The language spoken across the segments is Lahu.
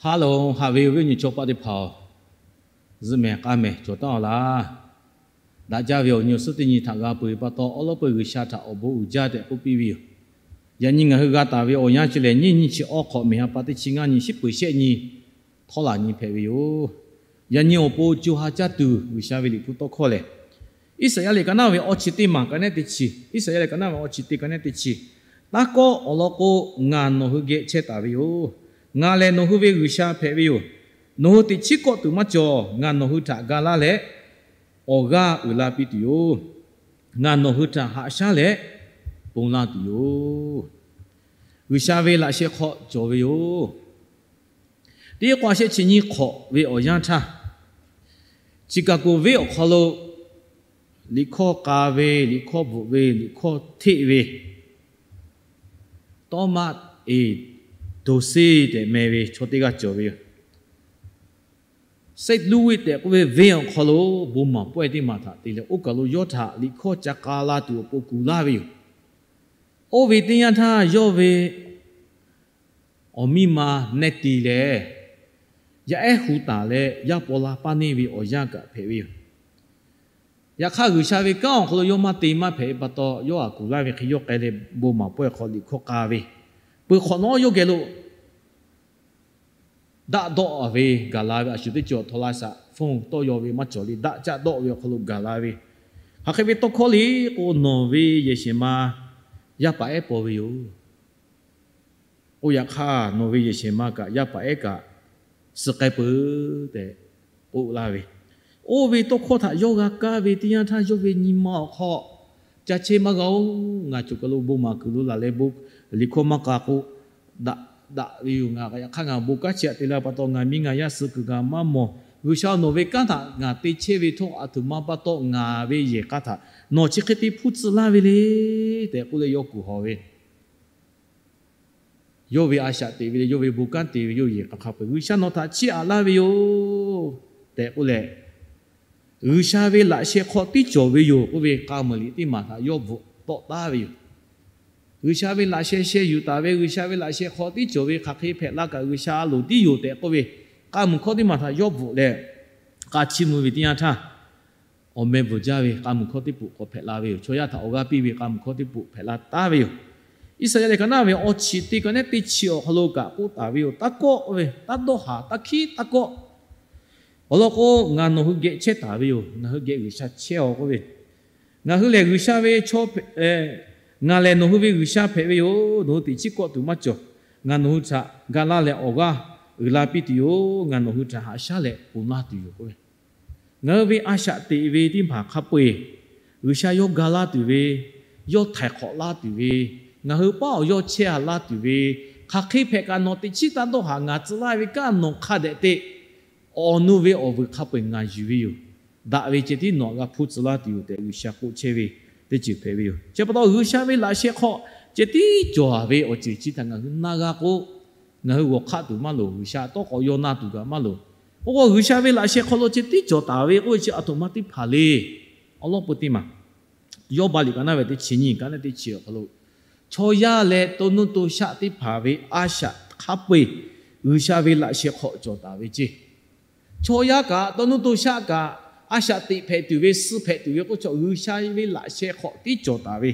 Ha loˬ, haꞈ ve awˬ viˉ awˬ nyi chaw paˆ teˇ hpaˍ-oˬ, zuhꞈ mehˍ k'a mehˍ cawˬ taˉ-aw laˇ. Daꞈ jaˇ ve awˬ nyi awˬ suhˉ teˇ nyi htaꞈ g'a peuˬ ve pa taw, awˉ lawˉ peuˬ G'uiˬsha htaꞈ awˬ bon uiˍ jaˇ tehꞈ k'oˆ piˇ ve yoˬ. Yaꞈ nyi ngaˬ hui g'a taˍ ve awˬ yanˇ chi lehˬ, nyiˇ nyiˇ chi awˉ hk'awꞈ mehˬ ha pa teˇ chi ngaˇ nyi shiˉ peuˬ shehˆ nyi htawˇ laˬ nyi hpehꞈ ve yoˬ. Yaꞈ nyi awˬ pon co ha caˇ tuˬ G'uiˬsha ve Liꞈ hpu tawˇ hkawˇ lehˬ, Iˉsaˍyaˆ lehˬ ka naˉ ve awˇ chi teˇ maˬ ka nehˉ teˇ chi, Iˉsaˍyaˆ lehˬ ka naˉ ve awˇ chi teˇ ka nehˉ teˇ chi, Taˇ kawˆ, awˬ lawn k'o, ngaˬ nawˬ hui geh chehˇ taˍ ve yoˬ. Ngaˬ lehˬ nawˬ hui ve G'uiˬsha hpehꞈ ve yoˬ. Nawˬ hui teꞈ chiˉ kawˆ tuˬ maˇ cawˬ. Ngaˬ nawˬ hui htaꞈ ga laˇ leh, awˬ g'aˇ uiˍ la piˇ tuˬ yoˬ. Ngaˬ nawˬ hui htaꞈ haꞈ shaˉ leh ponˬ laˇ tuˬ yoˬ. G'uiˬsha ve laꞈ sheh hk'aw cawˬ ve yoˬ. Teˇ k'o a sheh chi nyi hk'awꞈ ve awˬ yanˇ htaˇ, Chicago venˇ awˬ hk'aw lo liꞈ hkawˇ k'a ve, liꞈ hkawˇ bvuhꞈ ve, liꞈ hkawˇ hteˆ ve, Thomas Dorsey tehꞈ meh ve chaw teˇ g'aˇ cawˬ ve yoˬ. Saint Louis tehꞈ k'oˆ ve venˇ awˬ hk'aw lo bon maˍ pawehˇ teˇ maˬ htaꞈ te leh, oˇ kaˬ lo yawˇ htaꞈ liꞈ hkawˇ ca k'a la tuˬ awˬ pon kuˬ laˇ ve yoˬ. Oˇ ve teˇ yanˇ htaˇ yawˇ ve awˬ miˇ ma Nettie lehˬ, yaˇ ehˉ hu taˍ leh yaˇ paw la paˇ neˇ ve awˬ yanˇ kaꞈ hpehꞈ ve yoˬ. Yaꞈ hk'aˇ, G'uiˬsha ve kanˉ awˬ hk'aw lo yawˇ maˇ te maˇ hpehꞈ ve pa taw, yawˇ a kuˬ laˇ ve hk'e yawˇ k'ai leh bon maˍ pawehˇ hk'aw liꞈ hkawˇ k'a ve, peuˬ hk'awꞈ nawˉ yawˇ geh lo daˆ dawˆ ve gaˬ la ve, a shu teˇ cawˬ htaw la shaꞈ phone tawˇ yaw ve maˇ cawˬ le, daˆ caˆ dawˆ ve awˬ hk'aw lo gaˬ la ve, hk'aˬ hk'e ve tawˇ hkawˇ le k'o, nawˬ ve yehˬ shehˍ ma yaˇ paˍ ehˉ paw ve yoˬ. Oˇ yaꞈ hk'aˇ, nawˬ ve yehˬ shehˍ ma kaꞈ yaˇ paˍ ehˉ kaꞈ suh k'ai peuˬ tehꞈ k'oˆ laˇ ve, oˇ ve tawˇ hkawˇ htaꞈ yawˇ g'a kaˇ ve teˇ yanˇ htaˇ, yawˇ ve nyi ma awˬ hk'aw ca chehˇ maˇ g'a-oˬ. Ngaˬ cawˬ kaˬ lo bon maˍ kuiˬ lo laˬ leh, liꞈ hkawˇ maˇ k'a k'o, daꞈ daꞈ ve yoˬ. Ngaˬ yaꞈ hk'aˇ ngaˬ bon kanˉ chi htaꞈ te la pa taw, ngaˬ miˇ ngaˬ yaˇ suh kuiˬ ngaˬ maˇ mawˬ. G'uiˬsha nawˬ ve kanˉ htaꞈ ngaˬ te chehˇ ve htawˇ, aˬ htoꞈ ma pa taw ngaˬ ve yehˬ k'a htaꞈ nawˬ chi hk'e te hpuˇ tcuh laˇ ve le tehꞈ k'oˆ leh yawˇ kuˬ hawˬ ve, yawˇ ve a shaꞈ teꞈ ve leh yawˇ ve bon kanˉ te ve yawˇ yehˬ k'a hk'a peu-eˬ G'uiˬsha nawˬ htaꞈ chiˇ aꞈ laˇ ve yoˬ tehꞈ k'oˆ leh, G'uiˬsha ve laꞈ sheh hk'aw tiˉ cawˬ ve yoˬ k'oˆ ve k'a muiˬ liꞈ teˇ maˬ htaꞈ yawˇ bvuhꞈ tawˆ taˉ ve yoˬ. G'uiˬsha ve laꞈ sheh sheh yuˬ taˍ ve, G'uiˬsha ve laꞈ sheh hk'aw tiˉ cawˬ ve, hk'aˬ hk'e hpehꞈ la kaꞈ G'uiˬsha a loˍ tiˉ yoˬ tehꞈ k'oˆ ve k'a muiˬ hkawˇ teˇ maˬ htaꞈ yawˇ bvuhꞈ leh, k'a chiˇ mvuh ve teˇ yanˇ htaˇ, awˬ meh bvuhˬ jaˇ ve k'a muiˬ hkawˇ teˇ poꞈ k'awꞈ hpehꞈ la ve yoˬ. Chaw yaˇ htaꞈ awˬ g'aˇ piˇ ve k'a muiˬ hkawˇ teˇ poꞈ hpehꞈ la taˉ ve yoˬ. Iˉsaˍyaˆ lehˬ ka naˉ ve awˇ chi teˇ ka nehˉ teˇ chi awˬ hk'aw lo kaꞈ k'oˆ taˍ ve yoˬ. Taˇ kawˆ ve, taˇ dawˇ haˍ, taˇ hkiˉ taˇ kawˆ. Awˬ lawn k'o, ngaˬ nawˬ hui geh chehˇ taˍ ve yoˬ. Ngaˬ hui geh G'uiˬsha chehˇ-aw k'oˆ ve, ngaˬ hui lehˬ G'uiˬsha ve chaw, ngaˬ lehˬ nawˬ hui ve G'uiˬsha hpehꞈ ve yoˬ. Nawˬ hui teꞈ chiˉ kawˆ tuˬ maˇ cawˬ. Ngaˬ nawˬ hui htaꞈ ga laˇ leh awˬ g'aˇ uiˍ la piˇ tuˬ yoˬ. Ngaˬ nawˬ hui htaꞈ haꞈ shaˉ leh ponˬ laˇ tuˬ yoˬ k'oˆ ve, ngaˬ hui ve a shaꞈ teꞈ ve teˇ hpaˍ hk'a peu-eˬ G'uiˬsha yawˇ ga laˇ tuˬ ve, yawˇ htaiˍ hk'awꞈ laˇ tuˬ ve, ngaˬ hui paˉ awˬ yawˇ chehˇ a laˇ tuˬ ve, hk'aˬ hk'e hpehꞈ kaꞈ nawˬ teꞈ chiˉ taˇ dawˇ haˍ. Ngaˬ tcuh laˇ ve kanˉ nawˬ hk'a dehꞈ te, awˬ nu ve awˬ vuiˬ hk'a peu-eˬ ngaˬ yuˬ ve yoˬ. Daꞈ ve ceh tiˉ nawˬ g'a hpuˇ tcuh laˇ tuˬ yoˬ tehꞈ G'uiˬsha k'oˆ chehˇ ve teˇ ceuˬ hpehꞈ ve yoˬ. Chi pa taw G'uiˬsha ve laꞈ sheh hk'aw ceh tiˉ cawˬ ve awˬ ceuˬ chi htaꞈ ngaˬ hui na g'a k'o, ngaˬ hui g'awˬ hk'aˆ tuˬ maˇ loˍ. G'uiˬsha tawˇ k'awꞈ yaw na tuˬ kaꞈ maˇ loˍ. Oˇ k'o, G'uiˬsha ve laꞈ sheh hk'aw lo ceh tiˉ cawˬ taˍ ve k'oˆ ve chi aˬ htoꞈ ma teˇ hpaˍ le. Awˬ lawn peu teˇ maˬ, Yawˇbaˆ liꞈ ka naˉ ve teˇ chi nyiˇ ka nehˉ teˇ chi awˬ hk'aw lo, chaw yaˇ leh to nuˇ to shaˆ teˇ hpaˍ ve a shaꞈ hk'a peu-eˬ G'uiˬsha ve laꞈ sheh hk'aw cawˬ taˍ ve ceˇ. Chaw yaˇ kaꞈ to nuˇ to shaˆ kaꞈ, a shaꞈ teꞈ hpehꞈ tuˬ ve, suh hpehꞈ tuˬ ve k'oˆ chaw, G'uiˬsha ve laꞈ sheh hk'aw tiˉ cawˬ taˍ ve.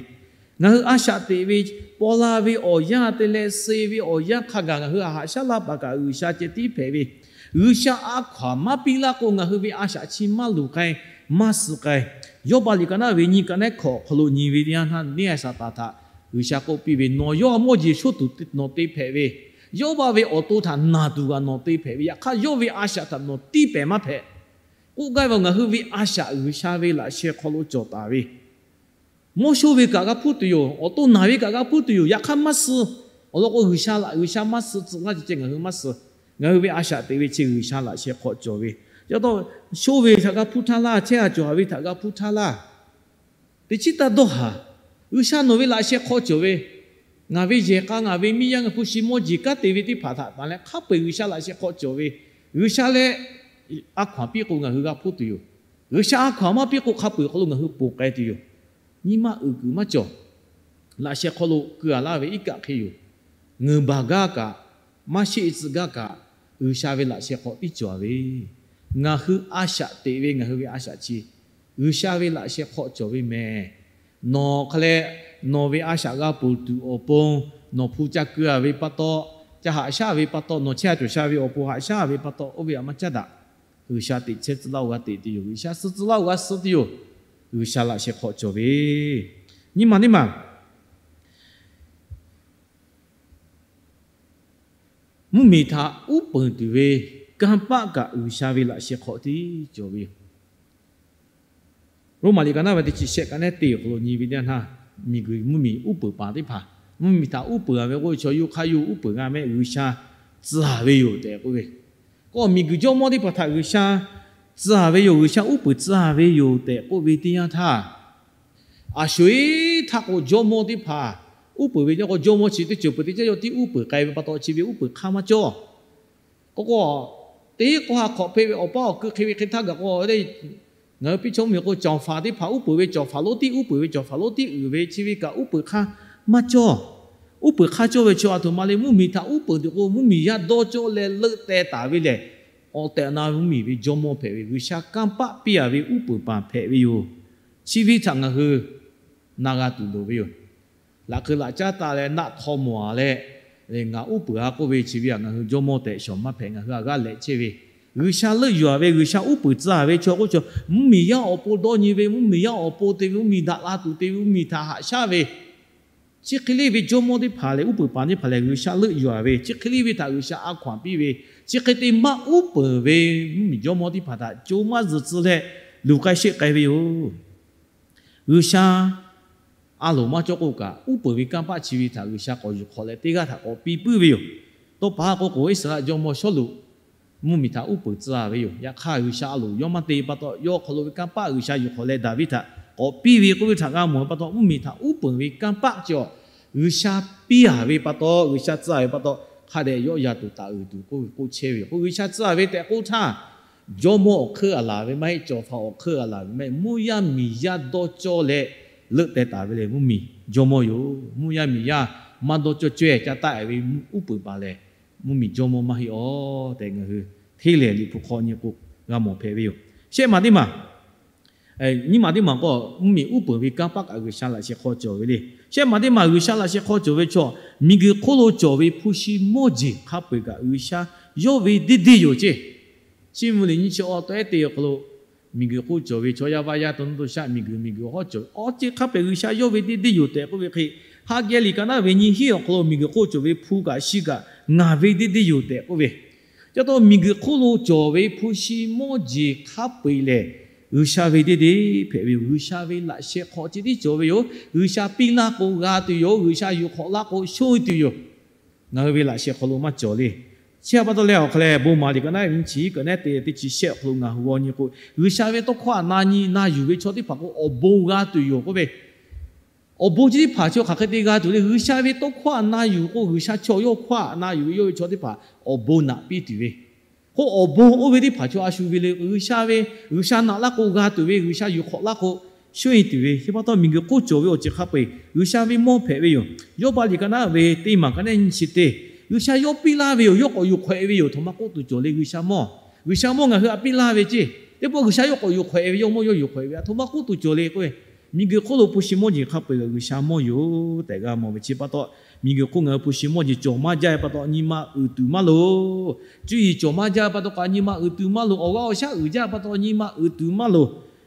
Ngaˬ hui a shaꞈ teꞈ ve, paw la ve awˬ yanˇ te leh suh ve awˬ yanˇ hk'a gaˬ ngaˬ hui a haꞈ shaˉ laˇ paˍ kaꞈ G'uiˬsha ceh tiˉ hpehꞈ ve, G'uiˬsha a hkaw-anˬ maˇ piˇ laˇ k'o, ngaˬ hui ve a shaꞈ chi maˇ luˬ k'ai, maˇ suh k'ai. Yawˇbaˆ liꞈ ka naˉ ve nyiˇ ka nehˉ hkawꞈ awˬ hk'aw lo nyi ve teˇ yanˇ htaˇ, neˇ haiˬ Saˍtanˍ htaꞈ G'uiˬsha k'oˆ piˇ ve, Nawˬ yawˇ mawˇ jeˬ shoˉ tuˬ nawˬ te hpehꞈ ve, yawˇbaˆ ve awˬ to htaꞈ naˬ tuˬ kaꞈ nawˬ te hpehꞈ ve, yaꞈ hk'aˇ yawˇ ve a shaꞈ htaꞈ nawˬ tiˇ pehˍ maˇ hpehꞈ. K'oˆ gaˇ ve, ngaˬ hui ve a shaꞈ G'uiˬsha ve laꞈ sheh hk'aw lo cawˬ taˍ ve, mawˇ shoˉ ve kaꞈ g'a hpuˇ tuˬ yoˬ. Awˬ to naˬ ve kaꞈ g'a hpuˇ tuˬ yoˬ. Yaꞈ hk'aˇ maˇ suh. Awˬ lawn k'o, G'uiˬsha laꞈ, G'uiˬsha maˇ suh tcuh laˇ ceh ceh ngaˬ hui maˇ suh. Ngaˬ hui ve a shaꞈ teꞈ ve chi G'uiˬsha laꞈ sheh hk'aw cawˬ ve, yaꞈ taw shoˉ ve htaꞈ g'a hpuˇ htaˇ laˇ, chehˇ a cawˬ haˍ ve htaꞈ g'a hpuˇ htaˇ laˇ. Teꞈ chiˉ taˇ dawˇ haˍ. G'uiˬsha nawˬ ve laꞈ sheh hk'aw cawˬ ve, ngaˬ ve yehˬ k'a, ngaˬ ve miˇ yaˇ, ngaˬ hpu shi mawˇ jeˬ kanˉ te ve teˇ hpaˍ htaꞈ taˍ leh hk'a peu-eˬ G'uiˬsha laꞈ sheh hk'aw cawˬ ve, G'uiˬsha leh a hkaw-anˬ piˇ k'o ngaˬ hui g'a hpuˇ tuˬ yoˬ. G'uiˬsha a hkaw-anˬ maˇ piˇ k'o hk'a peu-eˬ hk'aw lo ngaˬ hui ponˬ k'ai tuˬ yoˬ. Nyi ma uiˍ kuiˬ maˇ cawˬ. Laꞈ sheh hk'aw lo keu-a laˇ ve iˉ kaˆ hk'e yoˬ. Ngeuˍ baˬ gaˇ kaꞈ, maˇ sheˆ tcuh gaˇ kaꞈ, G'uiˬsha ve laꞈ sheh hk'awꞈ tiˉ cawˬ ve, ngaˬ hui a shaꞈ teꞈ ve ngaˬ hui ve a shaꞈ chi G'uiˬsha ve laꞈ sheh hk'awꞈ cawˬ ve mehˍ. Nawˬ hk'a leh nawˬ ve a shaꞈ g'a ponˬ tuˬ awˬ pon, nawˬ hpu ca keu a ve pa taw, ca haꞈ shaˉ ve pa taw, nawˬ chehˇ a cawˬ sha ve awˬ pon haꞈ shaˉ ve pa taw, oˇ ve htaꞈ maˇ caˉ daꞈ. G'uiˬsha teꞈ chehˇ tcuh laˇ-oˬ g'a teꞈ tuˬ yoˬ. G'uiˬsha suh tcuh laˇ-oˬ g'a suh tuˬ yoˬ. G'uiˬsha laꞈ sheh hk'awꞈ cawˬ ve, nyiˇ maˬ teˇ maˬ mvuhˇmiˬ htaꞈ uˉ peunˍ tuˬ ve kanˇ paˆ kaꞈ G'uiˬsha ve laꞈ sheh hk'awꞈ tiˉ cawˬ ve yoˬ. Roˉmaꞈ liꞈ ka naˉ ve teˇ chi shehˆ ka nehˉ te awˬ hk'aw lo nyi ve teˇ yanˇ htaˇ, miˬguiˬ mvuhˇmiˬ uˉ peunˍ paˍ teˇ hpaˍ, mvuhˇmiˬ htaꞈ uˉ peunˍ a ve k'oˆ ve chaw yawˇ hk'aˇ yawˇ uˉ peunˍ g'a mehˆ G'uiˬsha tcuh a ve yoˬ tehꞈ k'oˆ ve. K'o miˬguiˬ jawˇmawˇ teˇ hpaˍ htaꞈ G'uiˬsha tcuh a ve yoˬ, G'uiˬsha uˉ peunˍ tcuh a ve yoˬ tehꞈ k'oˆ ve teˇ yanˇ htaˇ, a sho-eˬ htaˇ k'o jawˇmawˇ teˇ hpaˍ uˉ peunˍ ve yaˇ k'o jawˇmawˇ chi teˇ ceuˬ peuˬ teˇ caˉ yawˇ tiˉ uˉ peunˍ k'ai ve pa taw chi ve uˉ peunˍ hk'aˇ maˇ cawˇ. K'o k'o, teˇ k'o ha hk'awꞈ hpehꞈ ve awˬ paˇ awˬ keu hk'e ve hk'e htaˇ gaˬ k'o, ngaˬ hui piˇ chaw mvuhˇmiˬ k'o cawˬ faˍ teˇ hpaˍ uˉ peunˍ ve cawˬ faˍ lonˉ tiˉ uˉ peunˍ ve cawˬ faˍ lonˉ tiˉ uiˍ ve chi ve kaꞈ uˉ peunˍ hk'aˇ maˇ cawˇ. Uˉ peunˍ hk'aˇ cawˇ ve chaw a htoꞈ ma le mvuhˇmiˬ htaꞈ uˉ peunˍ tuˬ k'o mvuhˇmiˬ yaˇ dawˇ cawˇ leh leuˆ teh taˍ ve lehˬ, awˬ tehˬ awˬ na mvuhˇmiˬ ve jawˇmawˇ hpehꞈ ve G'uiˬsha kanˇ paˆ piˇ a ve uˉ peunˍ paˍ hpehꞈ ve yoˬ. Chi ve htaꞈ ngaˬ hui na g'a tuˬ loˍ ve yoˬ. Laꞈ keu laꞈ caˉ taˍ leh naˆ htaw mawˬ a leh, ngaˬ uˉ peunˍ a k'oˆ ve chi ve htaꞈ ngaˬ hui jawˇmawˇ tehꞈ shawˍ maˇ hpehꞈ ngaˬ hui a g'aˇ lehꞈ chehˇ ve, G'uiˬsha leuˆ yuˬ a ve G'uiˬsha uˉ peunˍ tcuh a ve chaw k'oˆ chaw mvuhˇmiˬ yaˇ awˬ pon dawˇ nyi ve, mvuhˇmiˬ yaˇ awˬ pon te ve, mvuhˇmiˬ daꞈ la tuˬ te ve, mvuhˇmiˬ htaꞈ haꞈ shaˉ ve, chi hk'e le ve jawˇmawˇ teˇ hpaˍ lehˬ uˉ peunˍ paˍ teˇ hpaˍ lehˬ G'uiˬsha leuˆ yuˬ a ve, chi hk'e le ve htaꞈ G'uiˬsha a hkaw anˬ piˇ ve, chi hk'e te maˇ uˉ peunˍ ve mvuhˇmiˬ jawˇmawˇ teˇ hpaˍ htaꞈ co maˇ zuhˬ tcuh leh luˬ k'ai sheˆ k'ai ve yoˬ. G'uiˬsha a loˍ maˇ cawˇ k'oˆ kaꞈ, uˉ peunˍ ve kanˇ paˆ chi ve htaꞈ G'uiˬsha k'awꞈ yuˬ hk'awꞈ leh teˇ g'aˇ htaꞈ k'awꞈ piˇ puiˉ ve yoˬ. Tawˇ pa k'o k'o, Iˉsaˍreˍlaˆ jawˇmawˇ Sawˉluꞈ mvuhˇmiˬ htaꞈ uˉ peunˍ tcuh a ve yoˬ. Yaꞈ hk'aˇ, G'uiˬsha a loˍ yawˇ maˇ te pa taw, yawˇ hk'aw lo ve kanˇ paˆ G'uiˬsha yuˬ hk'awꞈ leh Daˍviˆ htaꞈ k'awꞈ piˇ ve k'oˆ ve htaꞈ g'a mawˬ ve pa taw, mvuhˇmiˬ htaꞈ uˉ peunˍ ve kanˇ paˆ cawˬ G'uiˬsha piˇ a ve pa taw, G'uiˬsha tcuh a ve pa taw, hk'a dehꞈ yawˇ yaˇ tuˬ taˍ uiˍ tuˬ k'oˆ ve k'oˆ chehˇ ve yoˬ. K'o G'uiˬsha tcuh a ve tehꞈ k'oˆ htaˇ, jawˇmawˇ awˬ hk'euˇ a laˬ ve maˇ heˆ, cawˬ faˍ awˬ hk'euˇ a laˬ ve maˇ heˆ, mvuhˇ yaˇ miˬ yaˇ dawˇ cawˇ leh leuˆ teh taˍ ve lehˬ mvuhˇmiˬ jawˇmawˇ yoˬ. Mvuhˇ yaˇ miˬ yaˇ maˇ dawˇ cawˇ caweh ca taˆ ve uˉ peunˍ paˍ lehˬ, mvuhˇmiˬ jawˇmawˇ maˇ heˆ awˬ tehꞈ ngaˬ hui hteˇ lehˬ Liꞈ hpu hk'aw nyi k'o g'a mawˬ hpehꞈ ve yoˬ. Shehˆ maˬ teˇ maˬ nyiˇ maˬ teˇ maˬ k'o, mvuhˇmiˬ uˉ peunˍ ve kanˇ paˆ kaꞈ G'uiˬsha laꞈ sheh hk'aw cawˬ ve le. Shehˆ maˬ teˇ maˬ G'uiˬsha laꞈ sheh hk'aw cawˬ ve chaw, miˬguiˬ hk'oˆ lo cawˬ ve hpu shi mawˇ jeˬ hk'a peu-eˬ kaꞈ G'uiˬsha yawˇ ve deˇ deˇ yoˬ ceˇ. Chi mvuh liꞈ nyi chi awˬ taw ehˉ te awˬ hk'aw lo, miˬguiˬ hk'oˆ cawˬ ve chaw yaˇ vaˇ yaˇ to nuˇ to shaˆ miˬguiˬ miˬguiˬ hk'oˆ cawˬ ve awˬ ceuˬ hk'a peu-eˬ G'uiˬsha yawˇ ve deˇ deˇ yoˬ tehꞈ k'oˆ ve hk'e, Haˍgeˇ liꞈ ka naˉ ve nyi hiˉ awˬ hk'aw lo miˬguiˬ hk'oˆ cawˬ ve hpu kaꞈ shi kaꞈ ngaˬ ve deˇ deˇ yoˬ tehꞈ k'oˆ ve, ca taw miˬguiˬ hk'oˆ lo cawˬ ve hpu shi mawˇ jeˬ hk'a peu-eˬ lehˬ, G'uiˬsha ve deˇ deˇ hpehꞈ ve yoˬ. G'uiˬsha ve laꞈ sheh hk'aw chi tiˉ cawˬ ve yoˬ. G'uiˬsha piˇ laˇ k'o g'a tuˬ yoˬ. G'uiˬsha yuˬ hk'awꞈ laˇ k'o shonˇ tuˬ yoˬ. Ngaˬ hui ve laꞈ sheh hk'aw lo maˇ cawˬ le. Chi htaꞈ pa taw leh awˬ hk'a leh bon maˍ liꞈ ka naˉ ve nyi chi kaꞈ nehˉ te teˇ chi shehˆ awˬ hk'aw lo ngaˬ hui g'aw nyi k'o, G'uiˬsha ve tawˇ hkawˇ htaꞈ na nyi na yuˬ ve chaw teˇ hpaˍ k'o awˬ bon g'a tuˬ yoˬ k'oˆ ve, awˬ bon chi teˇ hpaˍ chi hk'aˬ hk'e te g'a tuˬ le. G'uiˬsha ve tawˇ hkawˇ htaꞈ na yuˬ k'o, G'uiˬsha chaw yawˇ hkawˇ htaꞈ na yuˬ ve yawˇ ve chaw teˇ hpaˍ awˬ bon naꞈ piˇ tuˬ ve, k'o awˬ bon oˇ ve teˇ hpaˍ chaw a shu ve le. G'uiˬsha ve, G'uiˬsha naꞈ laˇ k'o g'a tuˬ ve, G'uiˬsha yuˬ hk'awꞈ laˇ k'o shonˇ tuˬ ve. Chi pa taw miˬguiˬ hk'oˆ cawˬ ve awˬ ceuˬ hk'a peu-eˬ G'uiˬsha ve mawˇ hpehꞈ ve yoˬ. Yawˇbaˆ liꞈ ka naˉ ve teˇ maˬ ka nehˉ nyi chi teˇ, G'uiˬsha yawˇ piˇ laˇ ve yoˬ. Yawˇ k'awꞈ yuˬ hk'awꞈ e ve yoˬ. Htoꞈ ma k'oˆ tuˬ cawˬ le. G'uiˬsha mawˇ, G'uiˬsha mawˇ ngaˬ hui htaꞈ piˇ laˇ ve ceˇ. Teˇ pawˆ G'uiˬsha yawˇ k'awꞈ yuˬ hk'awꞈ e ve, yawˇ mawˇ yawˇ yuˬ hk'awꞈ e ve, aˬ htoꞈ ma k'oˆ tuˬ cawˬ le k'oˆ ve, miˬguiˬ hk'oˆ lo hpu shi mawˇ jeˬ hk'a peu-eˬ kaꞈ G'uiˬsha mawˇ yoˬ tehꞈ g'a mawˬ ve. Chi pa taw miˬguiˬ hk'oˆ ngaˬ hui hpu shi mawˇ jeˬ cawˬ maˇ jaˇ ve pa taw nyi ma uiˍ tuˬ maˇ loˍ. Cuˇ yiˍ cawˬ maˇ jaˇ ve pa taw kaꞈ nyi ma uiˍ tuˬ maˇ loˍ. Awˬ g'aˇ awˬ shaˉ uiˍ jaˇ ve pa taw nyi ma uiˍ tuˬ maˇ loˍ.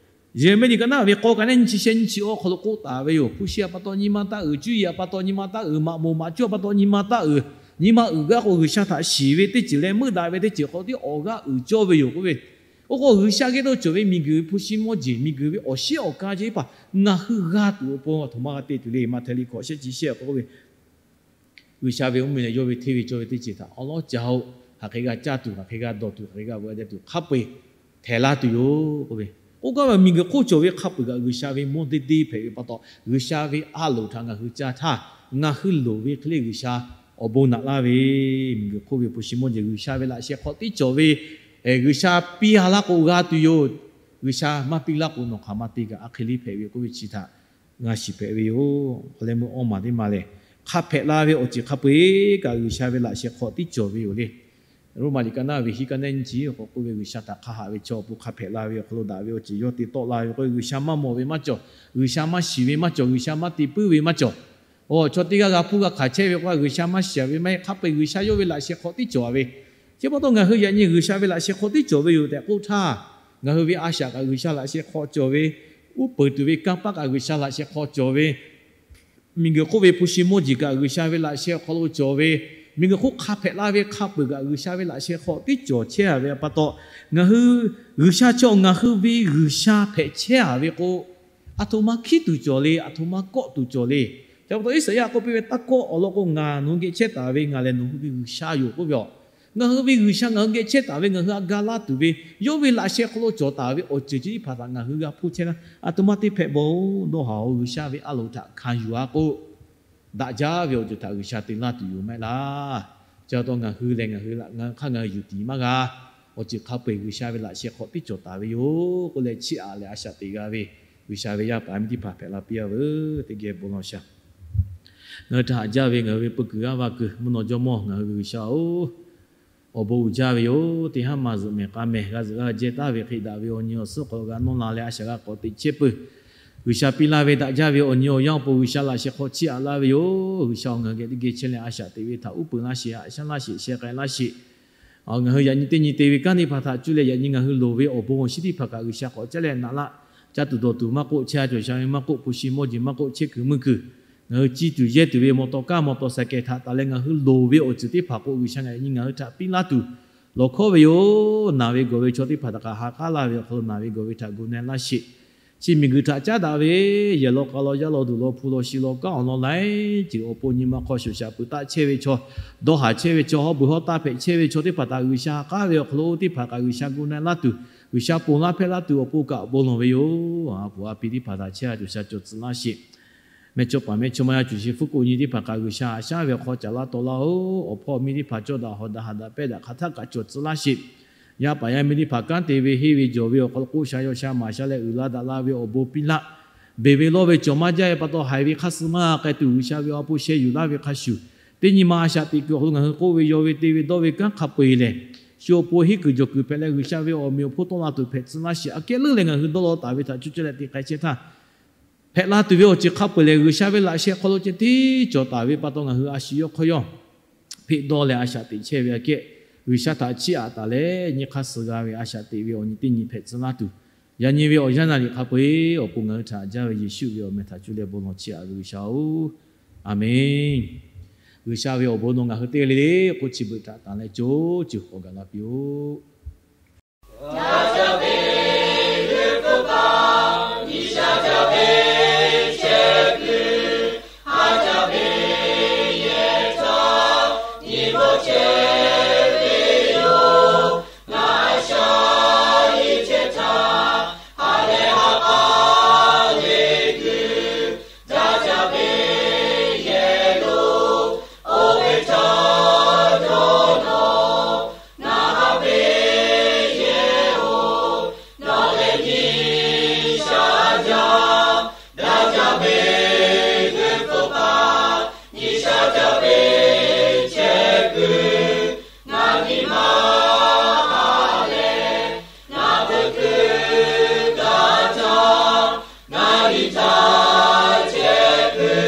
Yeˍraˍmiˆ liꞈ ka naˉ ve k'aw ka nehˉ nyi chi shehˆ nyi chi awˬ hk'aw lo k'oˆ taˍ ve yoˬ. Hpu shi a pa taw nyi ma taˇ uiˍ, cuˇ yiˍ a pa taw nyi ma taˇ uiˍ, maꞈ moˍ maꞈ cuˇ a pa taw nyi ma taˇ uiˍ. Nyi ma uiˍ g'aˇ k'o G'uiˬsha htaꞈ shiˍ ve teˇ ceuˬ leh meuˆ daꞈ ve teˇ ceuˬ hk'aw tiˉ awˬ g'aˇ uiˍ cawˇ ve yoˬ k'oˆ ve. Oˇ k'o G'uiˬsha geh dawˇ cawˬ ve miˬguiˬ ve hpu shi mawˇ jeˬ, miˬguiˬ ve awˬ shiˉ awˬ ka chi teˇ hpaˍ ngaˬ hui g'a tuˬ awˬ pon aˬ htoꞈ ma g'a te tuˬ le. Maꞈhtehˍ liꞈ hkawꞈ shehˆ chi shehˆ awˬ hk'aw k'oˆ ve, G'uiˬsha ve mvuhˇmiˬ lehˬ yawˇ ve hteˇ ve cawˇ ve teˇ ceuˬ htaꞈ awˉ lawˉ ca-oˬ. Hk'aˬ hk'e g'a caˇ tuˬ, hk'aˬ hk'e g'a dawˬ tuˬ, hk'aˬ hk'e g'a veuꞈ deh tuˬ hk'a peu-eˬ htehˍ laˇ tuˬ yoˬ k'oˆ ve. K'oˆ gaˇ ve miˬguiˬ hk'oˆ cawˬ ve hk'a peu-eˬ kaꞈ G'uiˬsha ve mawˇ deˇ deˇ hpehꞈ ve pa taw, G'uiˬsha ve a loˍ htaꞈ ngaˬ hui caˇ htaˇ, ngaˬ hui loˍ ve hk'e le G'uiˬsha awˬ bon naꞈ laˇ ve, miˬguiˬ hk'oˆ ve hpu shi mawˇ jeˬ G'uiˬsha ve laꞈ sheh hk'aw tiˉ cawˬ ve, G'uiˬsha piˇ a laˇ k'o g'a tuˬ yoˬ. G'uiˬsha maˇ piˇ laˇ k'o nawˬ hk'aˬ ma te kaꞈ a hk'e le hpehꞈ ve k'oˆ ve chi htaꞈ g'a shiˍ hpehꞈ ve yoˬ. Hk'aˬ leh meuˇ awˇ maˬ teˇ maˬ lehˬ, hk'a hpehꞈ la ve awˬ ceuˬ hk'a peu-eˬ kaꞈ G'uiˬsha ve laꞈ sheh hk'aw tiˉ cawˬ ve yoˬ le. Roˉmaꞈ liꞈ ka naˆ ve hiˆ ka naˆ nyiˇ chi k'awꞈ k'oˆ ve, G'uiˬsha htaꞈ hk'a haꞈ ve chaw awˬ pon hk'a hpehꞈ la ve awˬ hk'aw lo daꞈ ve awˬ ceuˬ yawˇ te tawˆ la ve k'o, G'uiˬsha maˇ mawˬ ve maˇ cawˬ, G'uiˬsha maˇ shiˍ ve maˇ cawˬ, G'uiˬsha maˇ te puiˉ ve maˇ cawˬ. Awˬ, chaw teˇ g'aˇ g'a hpuˇ g'a hkanˍ chehˇ ve k'o, G'uiˬsha maˇ shiˍ ve maˇ heˆ, hk'a peu-eˬ G'uiˬsha yawˇ ve laꞈ sheh hk'aw tiˉ cawˬ ve. Chi pa taw ngaˬ hui yaꞈ nyi G'uiˬsha ve laꞈ sheh hk'aw tiˉ cawˬ ve yoˬ tehꞈ k'oˆ htaˇ, ngaˬ hui ve a shaꞈ kaꞈ G'uiˬsha laꞈ sheh hk'aw cawˬ ve, uˉ peunˍ tuˬ ve kanˇ paˆ kaꞈ G'uiˬsha laꞈ sheh hk'aw cawˬ ve, miˬguiˬ hk'oˆ ve hpu shi mawˇ jeˬ kaꞈ G'uiˬsha ve laꞈ sheh awˬ hk'aw lo cawˬ ve, miˬguiˬ hk'oˆ hk'a hpehꞈ la ve hk'a peu-eˬ kaꞈ G'uiˬsha ve laꞈ sheh hk'aw tiˉ cawˬ chehˇ a ve pa taw, ngaˬ hui G'uiˬsha chaw ngaˬ hui ve G'uiˬsha hpehꞈ chehˇ a ve k'o, aˬ htoꞈ ma hkiˉ tuˬ cawˬ le, aˬ htoꞈ ma kawˆ tuˬ cawˬ le. Chi pa taw Iˉsaˍyaˆ k'oˆ piˇ ve, Taˇ kawˆ, awˬ lawn k'o ngaˬ nawˬ hui geh chehˇ taˍ ve, ngaˬ lehˬ nawˬ hui ve G'uiˬsha yoˬ k'oˆ ve a. Ngaˬ hui ve G'uiˬsha ngaˬ hui geh chehˇ taˍ ve, ngaˬ hui a ga laˇ tuˬ ve, yawˇ ve laꞈ sheh hk'aw lo cawˬ taˍ ve awˬ ceuˬ chi teˇ hpaˍ htaꞈ ngaˬ hui g'a hpuˇ chehˇ na, aˬ htoꞈ ma te hpehꞈ bawˬ-oˬ, dawˇ haˍ-oˬ, G'uiˬsha ve a loˍ htaꞈ hkanˍ yuˬ-a k'o, daꞈ jaˇ ve awˬ ceuˬ htaꞈ G'uiˬsha te laˇ tuˬ yoˬ maˇ heˆ laˇ. Chi pa taw ngaˬ hui lehˬ ngaˬ hui hk'aˇ ngaˬ hui yuˬ tiˍ maˇ g'a. Awˬ ceuˬ hk'a peu-eˬ G'uiˬsha ve laꞈ sheh hk'aw tiˉ cawˬ taˍ ve yoˬ k'oˆ leh chiˇ aꞈ leh a shaꞈ teꞈ g'a ve G'uiˬsha ve yaˇ paˍ miˇ teˇ hpaˍ hpehꞈ la piˇ a veuˬ. Teˇ geh bon lawˬ shaˍ. Ngaˬ hui htaꞈ haꞈ jaˇ ve ngaˬ hui ve peu kuiˬ g'aˇ va kuiˬ mvuhˇ naw jawˇmawˇ ngaˬ hui ve G'uiˬsha-oˬ, awˬ bon uiˍ jaˇ ve yoˬ. Teˇ haˉ maˇ zuhꞈ mehˍ k'a mehˍ g'a zuhꞈ g'a jehˇ taˍ ve hk'e daꞈ ve awˬ nyi awˬ suhˉ k'awꞈ g'a nawˇ la leh a shaꞈ g'a k'awꞈ teꞈ chehˇ peuˬ. G'uiˬsha piˇ laˇ ve daꞈ jaˇ ve awˬ nyi awˬ yanˇ awˬ pon G'uiˬsha laꞈ sheh hk'aw chiˇ aꞈ laˇ ve yoˬ. G'uiˬsha-oˬ, ngaˬ hui geh teˇ geh chehˇ leh a shaꞈ teꞈ ve htaꞈ uˉ peunˍ laˇ sheˍ, haꞈ shaˉ laˇ sheˍ, sheh k'ai laˇ sheˍ. Ngaˬ hui yaꞈ nyi teˇ nyi te ve kanˉ teˇ hpaˍ htaꞈ cuˇ leh yaꞈ nyi ngaˬ hui loˍ ve awˬ bon awˬ shinˉ teˇ hpaˍ kaꞈ G'uiˬsha k'awꞈ caˉ leh naꞈ laˇ. Caˇ tuˬ dawˬ tuˬ maˇ k'oˆ, chehˇ a cawˬ sha ve maˇ k'oˆ, hpu shi mawˇ jeˬ maˇ k'oˆ, chehˇ kuiˬ mui kuiˬ, ngaˬ hui ciˇ tuˬ yehˇ tuˬ ve mawˬ tawˍ kaˇ mawˬ tawˍ saiˍ kehˬ htaꞈ taˍ leh ngaˬ hui loˍ ve awˬ ceuˬ teˇ hpaˍ k'o G'uiˬsha ngaˬ yaꞈ nyi ngaˬ hui htaꞈ piˇ laˇ tuˬ lawˬ hkawˉ ve yoˬ. Naˬ ve gawˬ ve chaw teˇ hpaˍ htaꞈ kaꞈ ha k'aˉ laˇ ve awˬ hk'aw lo naˬ ve gawˬ ve htaꞈ gu na laˇ sheˍ. Chi miˬguiˬ htaꞈ caˉ daꞈ ve yehˬ law k'a law yaˇ law duˬ law hpu law shi law kanˉ awˬ lawn laiˉ ceuˬ awˬ pon nyi ma hk'aw shoˍ shaˍ peuˬ taˆ chehˇ ve chaw, dawˇ haˍ chehˇ ve chaw, hawˉ beuˬ hawˉ taˇ hpehꞈ chehˇ ve chaw teˇ hpaˍ htaꞈ G'uiˬsha ha k'aˉ ve awˬ hk'aw lo teˇ hpaˍ kaꞈ G'uiˬsha gu na laˇ tuˬ, G'uiˬsha ponˬ laˇ hpehˇ laˇ tuˬ awˬ pon kaꞈ bon lawˬ ve yoˬ. A puˍ a pi teˇ hpaˍ htaꞈ chehˇ a cawˬ sha cawˬ tcuh laˇ sheˍ. Mehˇchawˇ paˍ mehˇchawˇma yaˇ cuˬ shi hpfuhˇ k'o nyi teˇ hpaˍ kaꞈ G'uiˬsha haꞈ shaˉ ve awˬ hk'aw caˍ laˇ taw laˇ-oˬ. Awˬ hpawˇ miˇ teˇ hpaˍ cawˇ daꞈ hawˍ daꞈ haꞈ daꞈ pehˇ daꞈ hk'aˬ htaˆ kaꞈ cawˬ tcuh laˇ sheˍ. Yaˇ paˍ yaˇ miˇ teˇ hpaˍ kanˉ te ve henˇ ve jawˬ ve awˬ hk'aw lo k'oˆ sha yaw sha maˍ sha leh uiˍ la daꞈ la ve awˬ bon piˇ laˇ. Beˬ ve lawˇ ve cawˬ maˇ jaˇ ve pa taw haiˬ ve hk'aˇ suh maˇ k'ai tuˬ G'uiˬsha ve awˬ pon sheh yuˬ laˇ ve hk'a shuˍ, teˇ nyi ma a shaꞈ teꞈ kuiˬ awˬ hk'aw lo ngaˬ hui k'oˆ ve yaw ve te ve dawˇ ve kanˉ hk'a peu-eˬ lehˬ, shu awˬ pon henˇ kuiˬ jawˬ kuiˬ hpehꞈ leh G'uiˬsha ve awˬ meꞈ awˬ hponˇ tawˆ la tuˬ hpehꞈ tcuh laˇ sheˍ. Aꞈ kehˉ leuˉ leh ngaˬ hui dawˇ law taˍ ve htaꞈ cuˇ caˇ leh te k'ai chehˇ htaˇ, hpehꞈ la tuˬ ve awˬ ceuˬ hk'a peu-eˬ lehˬ G'uiˬsha ve laꞈ sheh hk'aw lo ceh tiˉ cawˬ taˍ ve pa taw ngaˬ hui a shu yawˇ hk'aw yawˇ hpeꞈ dawˇ leh a shaꞈ teꞈ chehˇ ve aꞈ kehˉ, G'uiˬsha htaꞈ chiˇ aꞈ taˍ leh nyi hk'aˇ suh g'a ve a shaꞈ teꞈ ve awˬ nyi teˇ nyi hpehꞈ tcuh laˇ tuˬ, yaꞈ nyi ve awˬ yanˇ naˍ riˍ hk'a peu-eˬ awˬ pon ngaˬ hui htaꞈ haꞈ jaˇ ve Yeˍsuˆ ve awˬ meh htaꞈ cuˇ leh bon lawˬ chiˇ aꞈ ve G'uiˬsha-oˬ, Aˍmenˇ. G'uiˬsha ve awˬ bon nawˬ ngaˬ hui teˇ g'aˇ le le k'oˆ chi beuꞈ htaꞈ tanˬ leh co ceuˬ k'awꞈ gaˬ la piˇ-oˆ.